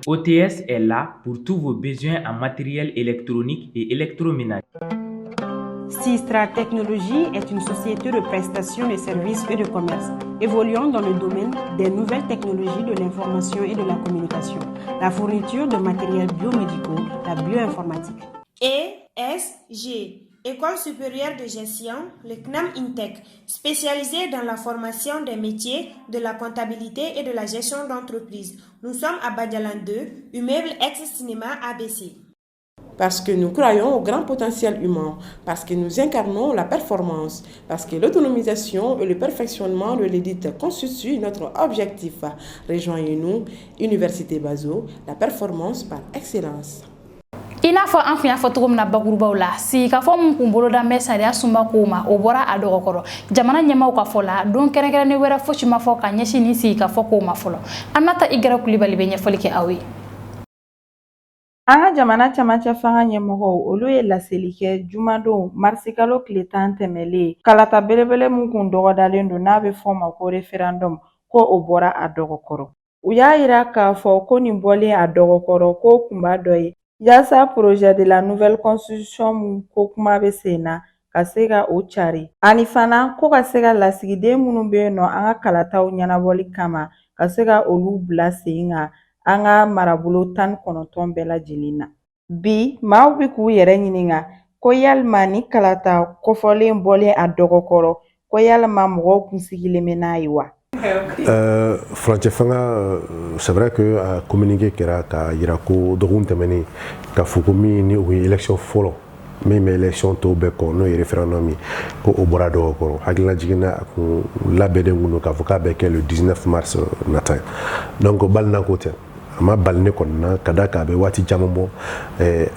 OTS est là pour tous vos besoins en matériel électronique et électroménager. Sistra Technologies est une société de prestation de services et de commerce évoluant dans le domaine des nouvelles technologies de l'information et de la communication, la fourniture de matériels biomédicaux, la bioinformatique. ESG, École supérieure de gestion, le CNAM INTEC, spécialisée dans la formation des métiers de la comptabilité et de la gestion d'entreprise. Nous sommes à Badialan 2, immeuble ex-cinéma ABC. Parce que nous croyons au grand potentiel humain, parce que nous incarnons la performance, parce que l'autonomisation et le perfectionnement de l'élite constituent notre objectif. Rejoignez-nous, Université Bazo, la performance par excellence. I n'a fɔ an kun y'a fɔ cogo min na bakurubaw la, sigikafɔ min kun boloda bɛ sariya sunba kow ma, o bɔra a dɔgɔkɔrɔ. Jamana ɲɛmaw ka fɔ la, don kɛrɛnkɛrɛnnen wɛrɛ fosi ma fɔ ka ɲɛsin nin sigikafɔ kow ma fɔlɔ. An ta i gɛrɛ Kulibali bɛ ɲɛfɔli kɛ aw ye. An ka jamana camancɛ fanga ɲɛmɔgɔw, olu ye laseli kɛ jumadon marisikalo tile 10 tɛmɛlen. Kalata belebele min kun dɔgɔdalen don, n'a bɛ fɔ o ma ko référendum, ko o bɔra a dɔgɔkɔrɔ. U y'a yira k'a fɔ ko nin bɔlen a dɔgɔkɔrɔ, ko kunba dɔ ye yaasa projet de la nouvelle constitution mun ko kuma bɛ sen na, ka se ka o cari, ani fana ko ka se ka lasigiden minnu bɛ yen nɔ an ka kalataw ɲɛnabɔli kama, ka se ka olu bila sen kan an ka marabolo 19 bɛɛ lajɛlen na. Bi maaw bɛ k'u yɛrɛ ɲininka ko yalima ni kalata kofɔlen bɔlen a dɔgɔkɔrɔ, ko yalima mɔgɔw kun sigilen bɛ n'a ye wa? Furancɛ fanga, c'est vrai que a communiqué kɛra k'a yira ko dɔgɔkun tɛmɛnen, k'a fɔ ko min ni o ye élection fɔlɔ min bɛ élection tɔw bɛɛ kɔ, n'o ye référendum ye, ko o bɔra dɔgɔ kɔrɔ. Hakilina jiginna, a kun labɛnnen kun don k'a fɔ k'a bɛ kɛ le 19 mars nata ye. Donc balina ko tɛ, a ma bali ne kɔni na, ka da kan a bɛ waati caman bɔ,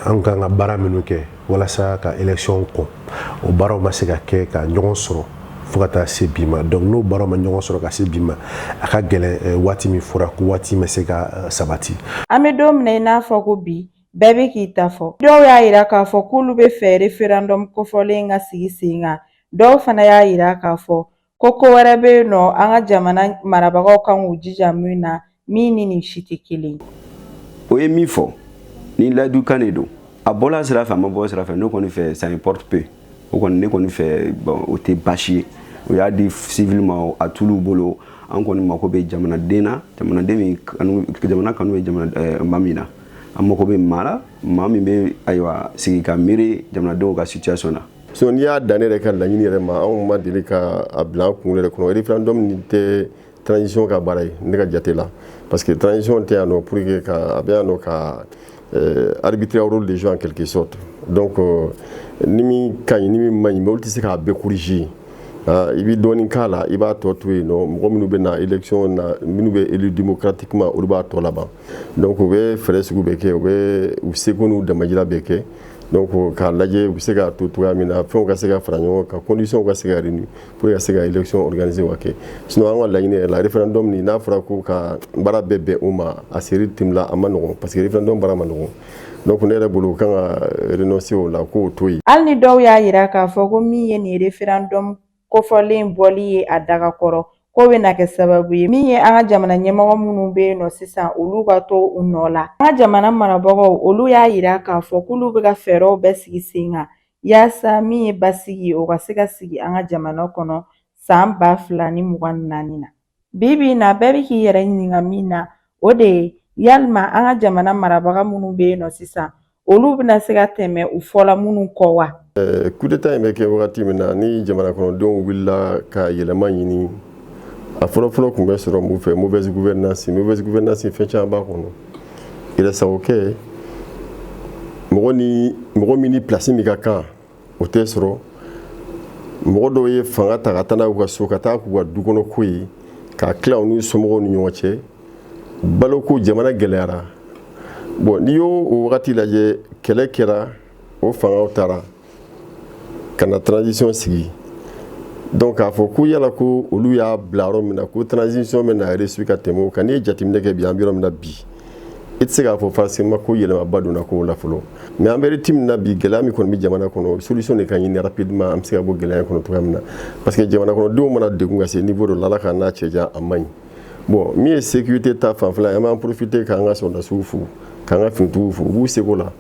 an kan ka baara minnu kɛ walasa ka élection kɔn, o baaraw ma se ka kɛ ka ɲɔgɔn sɔrɔ fo ka taa se bi ma. Donc n'o baaraw ma ɲɔgɔn sɔrɔ ka se bi ma, a ka gɛlɛn waati min fɔra ko waati ma se ka sabati. An bɛ don min na i n'a fɔ ko bi, bɛɛ bɛ k'i ta fɔ. Dɔw y'a yira k'a fɔ k'olu bɛ fɛ référendum kofɔlen ka sigi sen kan. Dɔw fana y'a yira k'a fɔ ko ko wɛrɛ bɛ yen nɔ, an ka jamana marabagaw kan k'u jija min na, min ni nin si tɛ kelen. O ye min fɔ ni layidukan de don, a bɔla sira fɛ, a ma bɔ sira fɛ, ne kɔni fɛ, ça importe peu. O kɔni, ne kɔni fɛ, bon, o tɛ baasi ye. O y'a di civil ma, a t'olu bolo. An kɔni mako bɛ jamanaden na, jamanaden min kanu, jamana kanu bɛ jamana maa min na. An mako bɛ maa la, maa min bɛ, ayiwa, sigi ka miiri jamanadenw ka situation na. Sinon, n'i y'a dan ne yɛrɛ ka laɲini yɛrɛ ma, anw ma deli ka a bila an kun yɛrɛ kɔnɔ. Référendum nin tɛ transition ka baara ye, ne ka jate la, parce que transition tɛ yan nɔ pour que ka a bɛ yan nɔ ka arbitrer rôle de jouer en quelque sorte. Donc ni min ka ɲi, ni min man ɲi, mais olu tɛ se k'a bɛɛ corriger. I bɛ dɔɔnin k'a la, i b'a tɔ to yen nɔ. Mɔgɔ minnu bɛ na élection na, minnu bɛ élu démocratiquement, olu b'a tɔ laban. Donc u bɛ fɛɛrɛ sugu bɛɛ kɛ, u bɛ u seko n'u damajira bɛɛ kɛ, donc k'a lajɛ u bɛ se k'a to cogoya min na, fɛnw ka se ka fara ɲɔgɔn kan, conditions ka se ka réunir pour ka se ka élection organiser ka kɛ. Sinon, an ka laɲini yɛrɛ la, référendum nin, n'a fɔra ko ka baara bɛɛ bɛn o ma a seri rythme la, a ma nɔgɔn, parce que référendum baara ma nɔgɔn. Donc ne yɛrɛ bolo, u kan ka renoncer o la, k'o to yen. Hali ni dɔw y'a yira k'a fɔ ko min ye nin référendum kofɔlen bɔli ye a daga kɔrɔ, k'o bɛna kɛ sababu ye min ye an ka jamana ɲɛmɔgɔ minnu bɛ yen nɔ sisan, olu ka to u nɔ la. An ka jamana marabagaw, olu y'a yira k'a fɔ k'olu bɛ ka fɛɛrɛw bɛɛ sigi sen kan yaasa min ye basigi ye, o ka se ka sigi an ka jamana kɔnɔ san 2024 na. Bi bi in na, bɛɛ bɛ k'i yɛrɛ ɲininka min na, o de ye yalima an ka jamana marabaga minnu bɛ yen nɔ sisan, olu bɛna se ka tɛmɛ u fɔla minnu kɔ wa? Coup d'état in bɛ kɛ wagati min na, ni jamana kɔnɔdenw wulila ka yɛlɛma ɲini, a fɔlɔfɔlɔ tun bɛ sɔrɔ mun fɛ? Mauvaise gouvernance. Mauvaise gouvernance, fɛn caman b'a kɔnɔ. Yɛrɛsagokɛ, mɔgɔ ni mɔgɔ min ni place min ka kan, o tɛ sɔrɔ. Mɔgɔ dɔw ye fanga ta ka taa n'a y'u ka so, ka taa k'u ka du kɔnɔ ko ye, k'a tila u n'u somɔgɔw ni ɲɔgɔn cɛ. Baloko, jamana gɛlɛyara. Bon, n'i y'o o wagati lajɛ, kɛlɛ kɛra, o fangaw taara ka na transition sigi. Donc k'a fɔ ko yala ko olu y'a bila yɔrɔ min na, ko transition bɛ na réussir ka tɛmɛ o kan, n'i ye jateminɛ kɛ bi, an bɛ yɔrɔ min na bi, i tɛ se k'a fɔ facilement ko yɛlɛmaba donna kow la fɔlɔ. Mais an bɛ rythme min na bi, gɛlɛya min kɔni bɛ jamana kɔnɔ, solution de ka ɲini rapidement, an bɛ se ka bɔ gɛlɛya in kɔnɔ cogoya min na, parce que jamana kɔnɔdenw mana degun ka se niveau dɔ la, Ala k'an n'a cɛ jan, a man ɲi. Bon, min ye sécurité ta fanfɛla ye, an b'an profiter k'an ka sɔrɔdasiw fo, k'an ka finitigiw fo. U b'u seko la,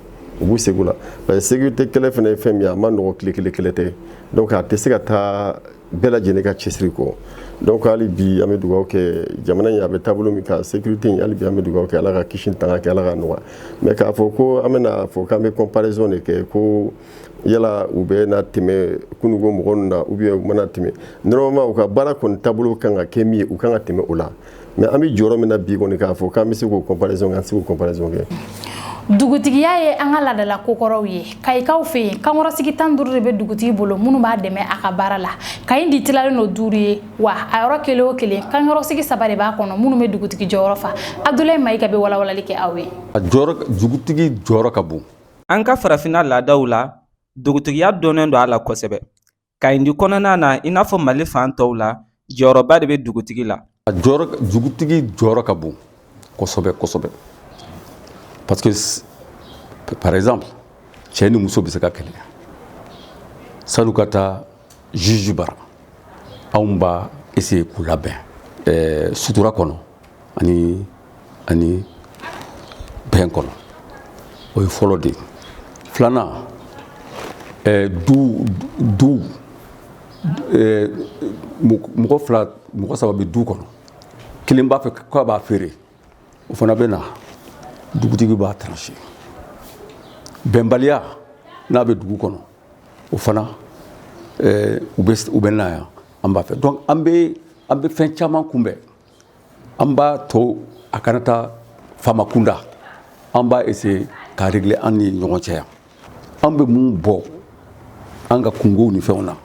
u b'u seko la, parce que sécurité kɛlɛ fana ye fɛn min ye, a ma nɔgɔ, tile kelen kɛlɛ tɛ. Donc a tɛ se ka taa bɛɛ lajɛlen ka cɛsiri kɔ. Donc hali bi, an bɛ dugawu kɛ jamana in, a bɛ taabolo min kan, sécurité in, hali bi an bɛ dugawu kɛ, Ala ka kisi tanga kɛ, Ala ka nɔgɔya. Mais k'a fɔ ko an bɛna fɔ k'an bɛ comparaison de kɛ, ko yala u bɛ na tɛmɛ kununko mɔgɔ ninnu na ou bien u mana tɛmɛ, normalement u ka baara kɔni taabolo kan ka kɛ min ye, u kan ka tɛmɛ o la. Mais an bɛ jɔyɔrɔ min na bi kɔni, k'a fɔ k'an bɛ se k'o comparaison kɛ, an tɛ se k'o comparaison kɛ. Dugutigiya ye an ka laadala kokɔrɔw ye. Kayikaw fɛ yen, kankɔrɔsigi 15 de bɛ dugutigi bolo minnu b'a dɛmɛ a ka baara la. Kayi di tilalen don duuru ye wa, a yɔrɔ kelen o kelen, kankɔrɔsigi saba de b'a kɔnɔ minnu bɛ dugutigi jɔyɔrɔ fa. Abudulayi Mayiga bɛ walawalali kɛ aw ye. A jɔyɔrɔ, dugutigi jɔyɔrɔ ka bon. An ka farafinna laadaw la, dugutigiya dɔnnen don a la kosɛbɛ. Kayindi kɔnɔna na, i n'a fɔ Mali fan tɔw la, jɔyɔrɔba de bɛ dugutigi la. A jɔyɔrɔ, dugutigi jɔyɔrɔ ka bon kosɛbɛ kosɛbɛ, parce que par exemple, cɛ ni muso bɛ se ka kɛlɛ, sanu ka taa juge bara, anw b'a essayer k'u labɛn sutura kɔnɔ ani bɛn kɔnɔ. O ye fɔlɔ de ye. Filanan, du mɔgɔ fila, mɔgɔ saba bɛ du kɔnɔ, kelen b'a fɛ k'a b'a feere, o fana bɛ na, dugutigi b'a trancher. Bɛnbaliya n'a bɛ dugu kɔnɔ, o fana u bɛ na yan, an b'a fɛ. Donc an bɛ fɛn caman kunbɛn, an b'a to a kana taa faama kunda, an b'a essayer k'a régler an ni ɲɔgɔn cɛ yan. An bɛ mun bɔ an ka kungow ni fɛnw na,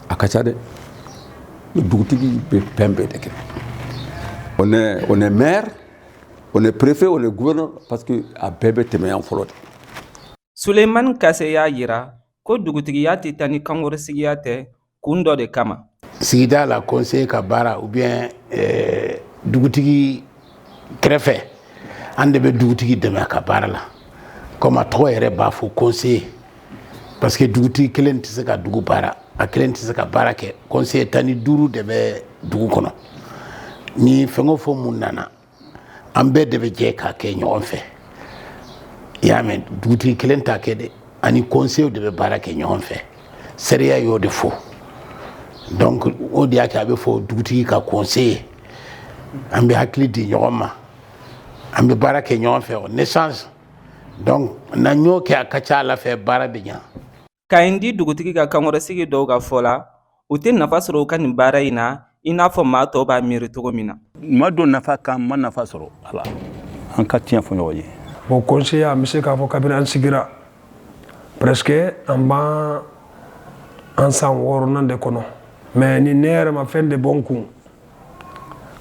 a ka ca dɛ. Dugutigi bɛ fɛn bɛɛ de kɛ. On est maire, on est préfet, on est gouverneur, parce que a bɛɛ bɛ tɛmɛ yan fɔlɔ de. Sulemani Kase y'a yira ko dugutigiya tɛ taa ni kankɔrɔsigiya tɛ, kun dɔ de kama. Sigida la, conseil ka baara ou bien dugutigi kɛrɛfɛ, an de bɛ dugutigi dɛmɛ a ka baara la, comme a tɔgɔ yɛrɛ b'a fɔ, conseiller, parce que dugutigi kelen tɛ se ka dugu baara, a kelen tɛ se ka baara kɛ. Conseiller 15 de bɛ dugu kɔnɔ. Ni fɛn o fɛn mun nana, an bɛɛ de bɛ jɛ k'a kɛ ɲɔgɔn fɛ. I y'a mɛn, dugutigi kelen t'a kɛ dɛ, ani conseil de bɛ baara kɛ ɲɔgɔn fɛ. Sariya y'o de fɔ. Donc o de y'a kɛ a bɛ fɔ dugutigi ka conseiller. An bɛ hakili di ɲɔgɔn ma, an bɛ baara kɛ ɲɔgɔn fɛ, on échange. Donc n'an y'o kɛ, a ka ca ala fɛ, baara bɛ ɲa. Kayindi dugutigi ka kankɔrɔsigi dɔw ka fɔ la, u tɛ nafa sɔrɔ u ka nin baara in na i n'a fɔ maa tɔw b'a miiri cogo min na. Ma dɔn nafa kan, ma nafa sɔrɔ a la, an ka tiɲɛ fɔ ɲɔgɔn ye. Bon, conseiller, an bɛ se k'a fɔ kabini an sigira, presque an b'an an san wɔɔrɔnan de kɔnɔ. Mais ni ne yɛrɛ ma fɛn de bɔ n kun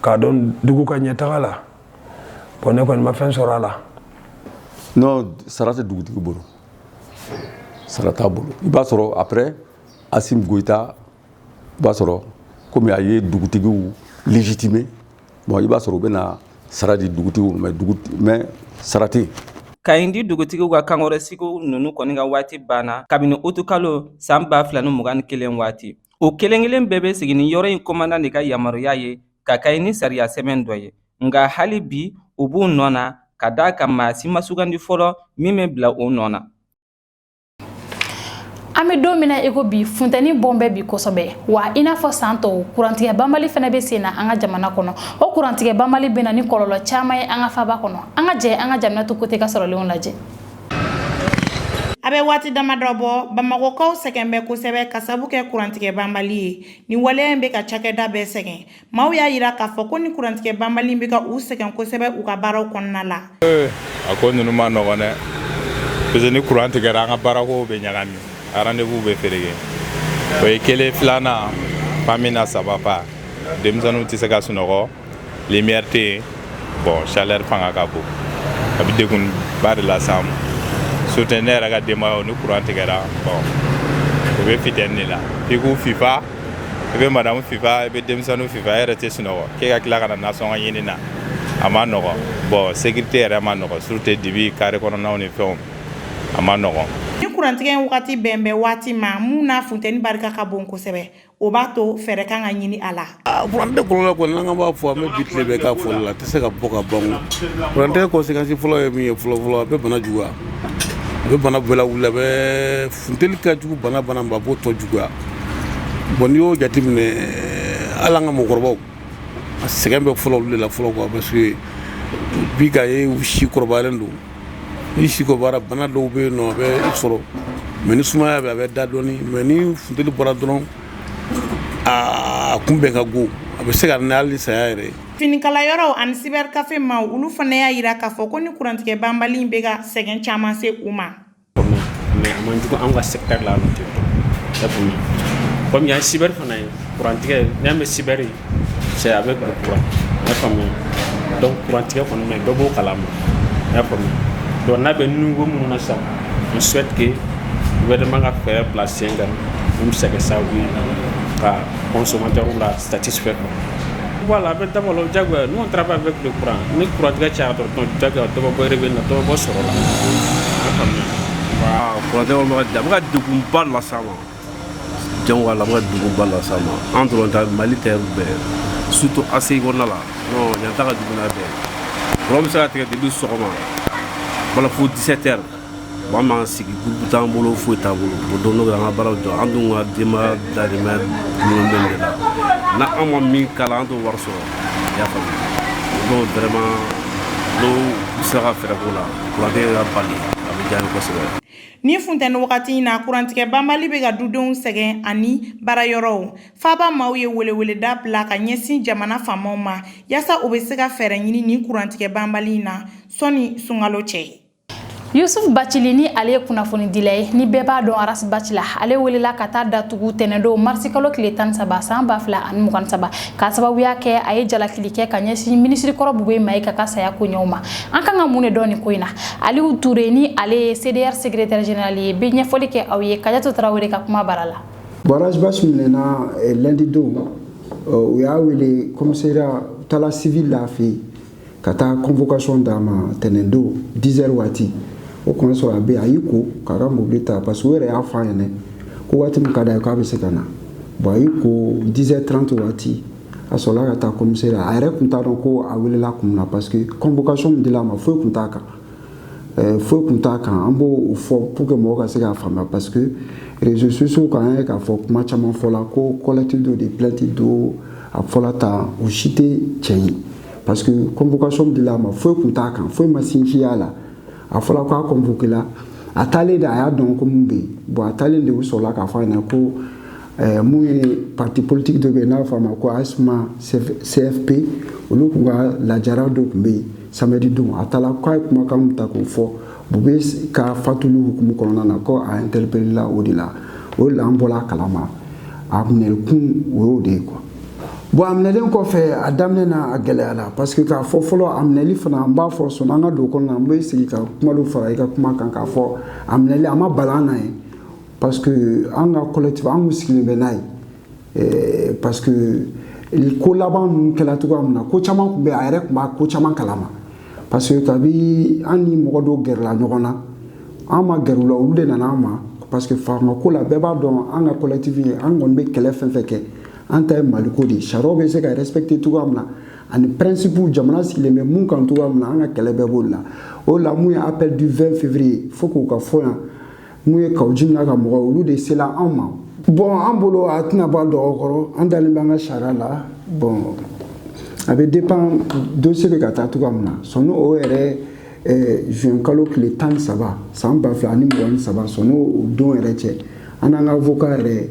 k'a dɔn dugu ka ɲɛtaga la, bon, ne kɔni ma fɛn sɔrɔ a la. Non, sara tɛ dugutigi bolo, sara t'a bolo. I b'a sɔrɔ après Assimi Goïta, i b'a sɔrɔ komi a ye dugutigiw légitimer, bon, i b'a sɔrɔ u bɛna sara di dugutigiw ma, mais sara tɛ yen. Kayindi dugutigiw ka kankɔrɔsigiw ninnu kɔni ka waati banna kabini utukalo san 2021 waati. O kelen kelen bɛɛ bɛ sigi ni yɔrɔ in commandant de ka yamaruya ye ka kɛ ni sariya sɛbɛn dɔ ye. Nka hali bi, u b'u nɔ na, ka d'a kan maa si ma sugandi fɔlɔ min bɛ bila o nɔ na. An bɛ don min na i ko bi, funtɛni bɔn bɛ bi kosɛbɛ wa, i n'a fɔ san tɔw, kurantigɛ banbali fana bɛ sen na an ka jamana kɔnɔ. O kurantigɛ banbali bɛ na ni kɔlɔlɔ caman ye an ka faba kɔnɔ. An ka jɛ an ka jamana to kote ka sɔrɔlenw lajɛ. A bɛ waati damadɔ bɔ, Bamakɔkaw sɛgɛn bɛ kosɛbɛ ka sabu kɛ kurantigɛ banbali ye. Ni waleya in bɛ ka cakɛda bɛɛ sɛgɛn. Maaw y'a yira k'a fɔ ko ni kurantigɛ banbali bɛ ka u sɛgɛn kosɛbɛ u ka baaraw kɔnɔna la. A ko ninnu ma nɔgɔn dɛ, parce que ni kuran tigɛra, an ka baarakow bɛ ɲagami, rendez-vous bɛ fereke. O ye kelen. Filanan, fan min na, saba pa, denmisɛnninw tɛ se ka sunɔgɔ, lumière tɛ yen. Bon, chaleur fanga ka bon, a bɛ degun ba de las'an ma, surtout ne yɛrɛ ka denbayaw. Ni kuran tigɛra, bon, u bɛ funteni de la f'i k'u fifa. I bɛ madamu fifa, i bɛ denmisɛnninw fifa, e yɛrɛ tɛ sunɔgɔ k'e ka tila ka na nasɔngɔ ɲini na, a ma nɔgɔn. Bon, sécurité yɛrɛ ma nɔgɔn, surtout dibi, carré kɔnɔnaw ni fɛnw, a ma nɔgɔn. Ni kurantigɛ in wagati bɛn bɛ waati ma mun n'a funteni barika ka bon kosɛbɛ, o b'a to fɛɛrɛ kan ka ɲini a la. Kurantigɛ kɔlɔlɔ kɔni, n'an b'a fɔ, an bɛ bi tile bɛɛ k'a fɔli la, a tɛ se ka bɔ ka ban. Kurantigɛ conséquence fɔlɔ ye min ye fɔlɔ fɔlɔ, a bɛ bana juguya, a bɛ bana bɛɛ lawuli, a bɛ funteni ka jugu bana bana ma, a b'o tɔ juguya. Bon, n'i y'o jateminɛ, hali an ka mɔgɔkɔrɔbaw, a sɛgɛn bɛ fɔlɔ olu de la fɔlɔ quoi, parce que bi k'a ye u si kɔrɔbayalen don. Ni si kɔrɔbayara, bana dɔw bɛ yen nɔ, a bɛ i sɔrɔ, mais ni sumaya bɛ, a bɛ da dɔɔni, mais ni funteni bɔra dɔrɔn, a kunbɛn ka go, a bɛ se ka na hali ni saya yɛrɛ ye. Finikalayɔrɔw ani cyber café maaw, olu fana y'a yira k'a fɔ ko ni kurantigɛ banbali in bɛ ka sɛgɛn caman se u ma. Mais a man jugu anw ka secteur la nɔ ten tɔ, i y'a faamuya. Comme yan cyber fana ye kurantigɛ, n'i y'a mɛn cyber, c'est avec le courant, i y'a faamuya. Donc kurantigɛ kɔni, mais bɛɛ b'o kalama, i y'a faamuya. Donc n'a bɛ niveau minnu na sisan, on souhaite que gouvernement ka fɛɛrɛ bila sen kan mun bɛ se ka kɛ sababu ye ka consommateur la satisfait quoi. Voilà, a bɛ dabɔ la, diyagoya. Nous, on travaille avec le courant. Ni kurantigɛ cayara dɔrɔn, diyagoya, dɔ bɛ bɔ revenu na, dɔ bɛ bɔ sɔrɔ la, i y'a faamuya. Kurantigɛ kɔni bɛ ka, a bɛ ka degunba las'an ma. Jango a la, a bɛ ka degunba las'an ma. An dɔrɔn tɛ, Mali tɛ bɛɛ, surtout ACI kɔnɔna la. Non, yan ta ka jugu n'a bɛɛ. Kuran bɛ se ka tigɛ depuis sɔgɔma wala fo 17 heures. Bon, an b'an sigi, groupe t'an bolo, foyi t'an bolo. Bon, don dɔ an ka baaraw jɔ, an dun ka denbaya dahirimɛ dulon bɛ nin de la. N'an an ma min k'a la, an t'o wari sɔrɔ, i y'a faamuya. Donc vraiment, n'o sera ka fɛɛrɛ k'o la, kurantigɛ ka bali, a bɛ diya n ye kosɛbɛ. Ni funtɛni wagati in na, kurantigɛ banbali bɛ ka dudenw sɛgɛn ani baarayɔrɔw. Faba maaw ye weleweleda bila ka ɲɛsin jamana faamaw ma yaasa u bɛ se ka fɛɛrɛ ɲini nin kurantigɛ banbali in na sɔnni sunkalo cɛ. Yusuf Bacili, ni ale ye kunnafonidila ye, ni bɛɛ b'a dɔn Ras Bath la, ale welela ka taa datugu tɛnɛdon marisikalo tile 13 san 2023, k'a sababuya kɛ a ye jalakili kɛ ka ɲɛsin minisirikɔrɔ Bube Mayiga ka saya koɲɛw ma. An kan ka mun de dɔn nin ko in na? Aliou Touré, ni ale ye CDR secrétaire général ye, bɛ ɲɛfɔli kɛ aw ye Kajatu Tarawele ka kuma bara la. Bon, Ras Bath minɛna lundi don. U y'a wele commissariat, u taara civil la fɛ yen ka taa convocation d'a ma tɛnɛn don 10 heures waati. O kɔni sɔrɔ a bɛ yen, a y'i ko k'a ka mobili ta, parce que u yɛrɛ y'a fɔ a ɲɛna ko waati min ka d'a ye k'a bɛ se ka na. Bon, a y'i ko 10 heures 30 waati, a sɔrɔla ka taa commissariat. A yɛrɛ tun t'a dɔn ko a welela kun min na, parce que convocation min dila a ma, foyi tun t'a kan, foyi tun t'a kan. An b'o fɔ pour que mɔgɔw ka se k'a faamuya, parce que réseaux sociaux kan, an ye k'a fɔ kuma caman fɔla ko collectif dɔ de plainte don a fɔla tan. O si tɛ tiɲɛ ye, parce que convocation min dila a ma, foyi tun t'a kan, foyi ma sinsin a la. A fɔla ko a convoqué la, a taalen de, a y'a dɔn ko mun bɛ yen. Bon, a taalen de, u sɔrɔla k'a fɔ a ɲɛna ko mun ye parti politique dɔ bɛ yen n'a fɔ a ma ko ASMA CFP, olu kun ka lajara dɔ tun bɛ yen samedi don. A taara k'a ye kumakan min ta k'o fɔ Bube ka fatuli hukumu kɔnɔna na, ko a interpellé la o de la. O de la an bɔra a kalama. A minɛli kun, o y'o de ye quoi. Bon, a minɛlen kɔfɛ, a daminɛ na, a gɛlɛyara, parce que k'a fɔ fɔlɔ, a minɛli fana, an b'a fɔ sɔnni an ka don kɔnɔna na, n bɛ sigi ka kuma dɔ fara i ka kuma kan k'a fɔ a minɛli, a ma bala an na ye, parce que an ka collectif, an kun sigilen bɛ n'a ye, parce que ko laban ninnu kɛla cogoya min na, ko caman tun bɛ yen, a yɛrɛ tun b'a ko caman kalama, parce que kabi an ni mɔgɔ dɔw gɛrɛla ɲɔgɔn na, an ma gɛrɛ u la, olu de nana an ma, parce que fanga ko la, bɛɛ b'a dɔn an ka collectif ye, an kɔni bɛ kɛlɛ fɛn fɛn kɛ, an ta ye Maliko de ye. Sariyaw bɛ se ka respecter cogoya min na ani principe jamana sigilen bɛ mun kan cogoya min na, an ka kɛlɛ bɛɛ b'o de la. O de la, mun ye appel du 20 février fo k'o ka fɔ yan, mun ye Kaou Djim n'a ka mɔgɔw, olu de sela anw ma. Bon, an bolo, a tɛna bɔ a dɔgɔ kɔrɔ, an dalen bɛ an ka sariya la. Bon, a bɛ dépend dossier bɛ ka taa cogoya min na. Sɔnni o yɛrɛ, juin kalo tile 13 san 2023, sɔnni o don yɛrɛ cɛ, an n'an ka avocat yɛrɛ,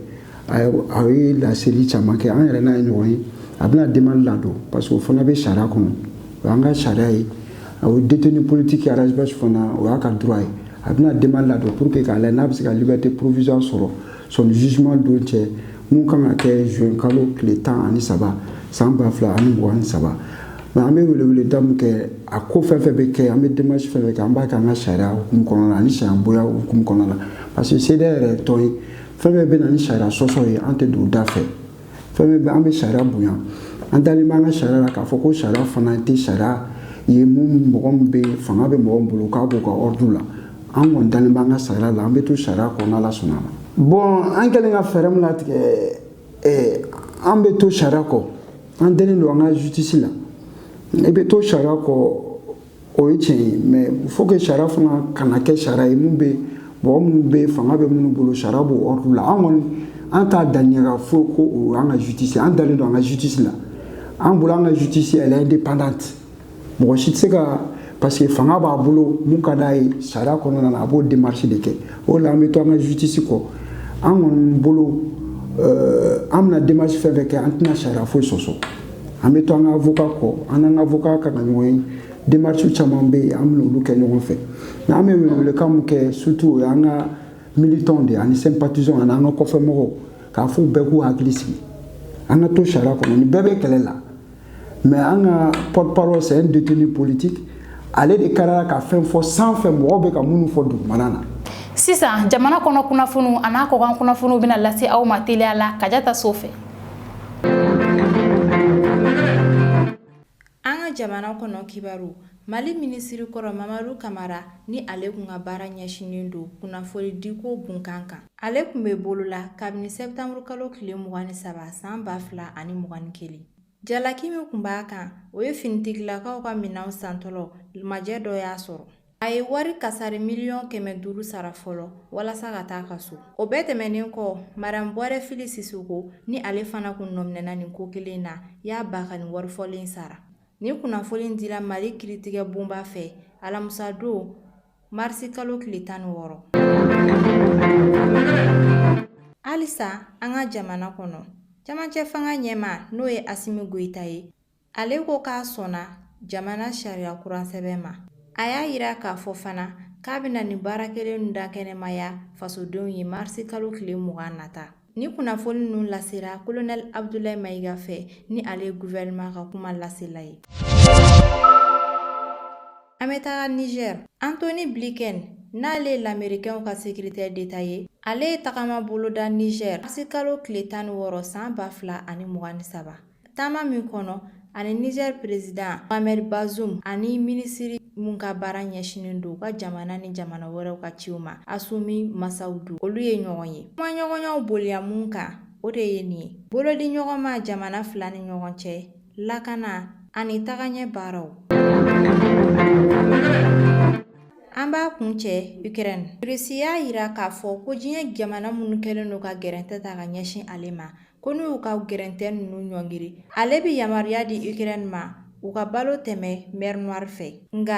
a ye laseli caman kɛ, an yɛrɛ n'a ye ɲɔgɔn ye. A bɛna demande ladon, parce que o fana bɛ sariya kɔnɔ, o y'an ka sariya ye. O détenu politique Ras Bath fana, o y'a ka droit ye. A bɛna demande ladon pour que k'a lajɛ n'a bɛ se ka liberté provisoire sɔrɔ sɔnni jugement don cɛ, mun kan ka kɛ juin kalo tile 13 san 2023. Mais an bɛ weleweleda min kɛ, a ko fɛn fɛn bɛ kɛ, an bɛ démarche fɛn fɛn kɛ, an b'a kɛ an ka sariya hukumu kɔnɔna na ani sariya bonya hukumu kɔnɔna na, parce que CDR yɛrɛ ye tɔn ye, fɛn fɛn bɛ na ni sariya sɔsɔ ye, an tɛ don o da fɛ. Fɛn bɛ, an bɛ sariya bonya. An dalen b'an ka sariya la k'a fɔ ko sariya fana tɛ sariya ye mun mɔgɔ min bɛ fanga bɛ mɔgɔ min bolo k'a b'u ka ordre la. An kɔni dalen b'an ka sariya la, an bɛ to sariya kɔnɔna la sɔnna ma. Bon, an kɛlen ka fɛɛrɛ min latigɛ, an bɛ to sariya kɔ. An dalen don an ka justice la. I bɛ to sariya kɔ, o ye tiɲɛ ye, mais il faut que sariya fana kana kɛ sariya ye mun bɛ mɔgɔ minnu bɛ fanga bɛ minnu bolo, sariya b'o ordre la. An kɔni, an t'a da ɲɛ ka fɔ ko o y'an ka justice. An dalen don an ka justice la. An bolo, an ka justice, elle est indépendante. Mɔgɔ si tɛ se ka, parce que fanga b'a bolo, mun ka d'a ye sariya kɔnɔna na, a b'o démarche de kɛ. O la, an bɛ to an ka justice kɔ. An kɔni bolo, an bɛna démarche fɛn fɛn kɛ, an tɛna sariya foyi sɔsɔ. An bɛ to an ka avocat kɔ. An n'an ka avocat ka kan ɲɔgɔn ye. Démarche caman bɛ yen, an bɛna olu kɛ ɲɔgɔn fɛ. Mais an bɛ welewelekan min kɛ, surtout o y'an ka militants de ye ani sympathisants ani an ka kɔfɛmɔgɔw, k'a fɔ u bɛɛ k'u hakili sigi, an ka to sariya kɔnɔ. Nin bɛɛ bɛ kɛlɛ la, mais an ka porte-parole, c'est un détenu politique. Ale de kɛra ka fɛn fɔ sanfɛ, mɔgɔw bɛ ka minnu fɔ dugumana na. Sisan, jamana kɔnɔ kunnafoniw a n'a kɔkan kunnafoniw bɛna lase aw ma teliya la Kajata So fɛ. An ka jamana kɔnɔ kibaru. Mali minisiri kɔrɔ Mamadu Kamara, ni ale kun ka baara ɲɛsinnen don kunnafoni diko bunkan kan, ale kun bɛ bolo la kabini sɛptanburu kalo tile 23 san 2021. Jalaki min kun b'a kan, o ye finitigilakaw ka minɛnw santɔlɔ majɛ dɔ y'a sɔrɔ a ye wari kasari miliyɔn 500 sara fɔlɔ walasa ka taa ka so. O bɛɛ tɛmɛnen kɔ, Madame Bɔrɛ Fili Sisoko, ni ale fana kun nɔminɛna nin ko kelen na, y'a ba ka nin warifɔlen sara. Nin kunnafoni dira Mali kiiritigɛ bonba fɛ alamusadon marisi kalo tile 16. Halisa an ka jamana kɔnɔ, camancɛ fanga ɲɛmaa, n'o ye Asimi Goyita ye, ale ko k'a sɔnna jamana sariya kuran sɛbɛn ma. A y'a yira k'a fɔ fana k'a bɛna nin baara kelen dakɛnɛmaya fasodenw ye marisi kalo tile 20 nata. Ni kunnafoni ninnu lasera Kolonɛli Abudulayi Mayiga fɛ, ni ale ye gouvernement ka kuma lasela ye. An bɛ taga Niger. Antony Blinken, n'ale ye Lamerikɛnw ka secrétaire d'État ye, ale ye tagama boloda Niger marisi kalo tile 16 san 2023. Taama min kɔnɔ, ani Niger président Mohamed Bazoum ani minisiri mun ka baara ɲɛsinnen don u ka jamana ni jamana wɛrɛw ka ciw ma, Asumi Masawudu, olu ye ɲɔgɔn ye. Kumaɲɔgɔnyaw boliya mun kan, o de ye nin ye: bolodi ɲɔgɔnma jamana fila ni ɲɔgɔn cɛ, lakana ani tagaɲɛ baaraw. An b'a kuncɛ Ukraine. Russie y'a yira k'a fɔ ko diɲɛ jamana minnu kɛlen don ka gɛrɛntɛ ta ka ɲɛsin ale ma, ko n'u y'u ka gɛrɛntɛ ninnu ɲɔngiri, ale bɛ yamaruya di Ukraine ma u ka balo tɛmɛ mer Noire fɛ. Nka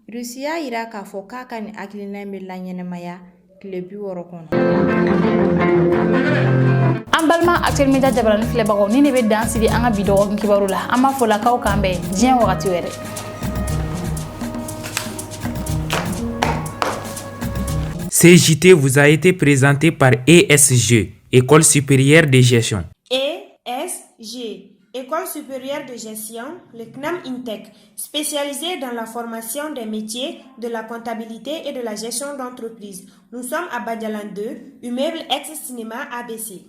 Russie y'a yira k'a fɔ k'a ka nin hakilina in bɛ laɲɛnamaya tile 60 kɔnɔ. An balima Actuel Media jabarani filɛbagaw, ni ne bɛ dan sigi an ka bi dɔgɔkun kibaru la. An b'a fɔ la k'aw k'an bɛn diɲɛ wagati wɛrɛ. Ce JT vous a été présenté par ESG, École supérieure de gestion. ESG, École supérieure de gestion, le CNAM INTEC, spécialisée dans la formation des métiers de la comptabilité et de la gestion d'entreprise. Nous sommes à Badialan 2, immeuble ex-cinéma ABC.